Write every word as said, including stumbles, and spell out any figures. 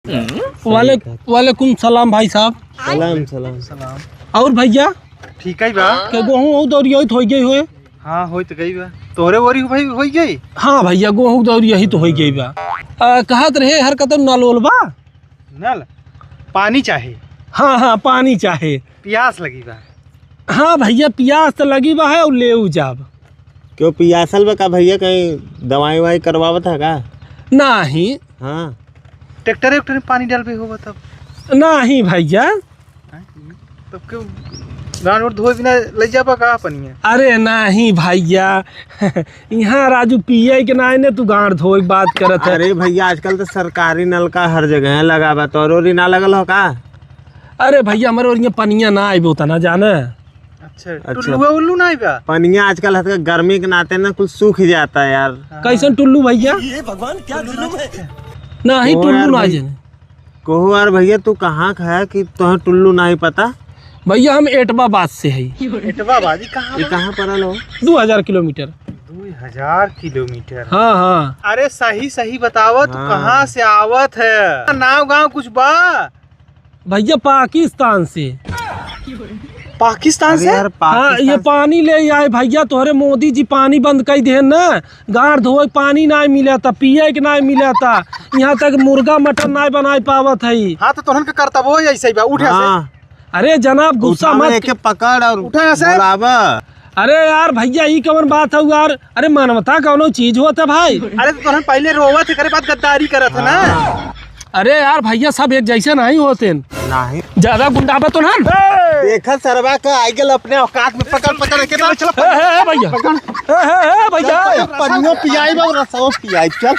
वाले-, वालेकुम सलाम भाई साहब। सलाम, सलाम। सलाम। और भैया? ठीक है बा। के गोहूँ और दौरी होई तो होई गई होए? हाँ, होई तो गई बा। तोहरे ओरी भाई होई गई? हाँ भैया, गोहूँ दौरी यही तो होई गई बा। आ, कहत रहे हर कतौ नल ओल बा? नल? पानी चाहे। हाँ, हाँ, पानी चाहे। पियास लगी बा। हाँ भैया, पियास तो लगी बा है और लेउ जाब। क्यों पियासल बा का भैया, कहीं दवाई वाई करवावत है का? नाही। हाँ। ट्रैक्टर उक्टर में पानी डालबे होबा तब? नाही भैया। हैं? तब क्यों गांड ओर धोए बिना ले जाबा का पनिया? अरे नाही भैया, यहाँ राजू पिए के ना आए ने, तू गांड धोए के बात करत है। अरे भैया, आजकल तो सरकारी नलका हर जगह लगा बा, तोर ओरी ना लगल हो का? अरे भैया, हमरे ओरिया पनिया ना आइबे उतना, जाने। अच्छा, अच्छा। टुल्लुआ उल्लू ना आइबा? पनिया आजकल हद गर्मी के नाते ना कुछ सूख ही जाता है यार। हाँ। कैसन टुल्लू भैया? ये भगवान, क्या जुल्म है? नाही, ओ टुल्लू यार ना भाई, जाने। कहो यार भैया, तू कहाँ का है कि तुहे टुल्लू नाही पता? भैया, हम एटबाबाद से हई। एटबाबाद, ई कहाँ ये बा? कहाँ पड़ल हो? दो हजार किलोमीटर। दो हजार किलोमीटर? हाँ, हाँ। अरे सही सही बतावा, तू हाँ। कहाँ से आवत है? नाव गाँव कुछ बा? भैया, पाकिस्तान से। पाकिस्तान अरे से? यार, हाँ, ये पाकिस्तान पानी ले आए भैया, तोहरे मोदी जी पानी बंद कई देहन ना, गांड धोए पानी नाहीं मिलता, पिए के नाहीं मिलता, यहाँ तक मुर्गा मटन नाहीं बनाए पावत है। हाँ, तो तोहन के करतबो ऐसे ही बा, उठ यहाँ से। हाँ। अरे जनाब, गुस्सा उठावे मत एके पकड़ और उठा यहाँ से। बोलावा। अरे यार भैया, ई कवन बात है यार? अरे मानवता कौनो चीज होत है भाई। अरे तो तोहन पहले रोवत है, एकरे बाद गद्दारी करत है ना। हाँ। अरे यार भैया, सब एक जैसे नहीं होते हैं। नहीं। ज्यादा गुंडाबा तो ना। देखा सरवा का आइगल अपने औकात में, पकड़, पकड़ के ना। ए, ए, ए, भैया। पकड़। ए, ए, ए, भैया। चल, पनियो पियाई बा, रसवा पियाई, चल।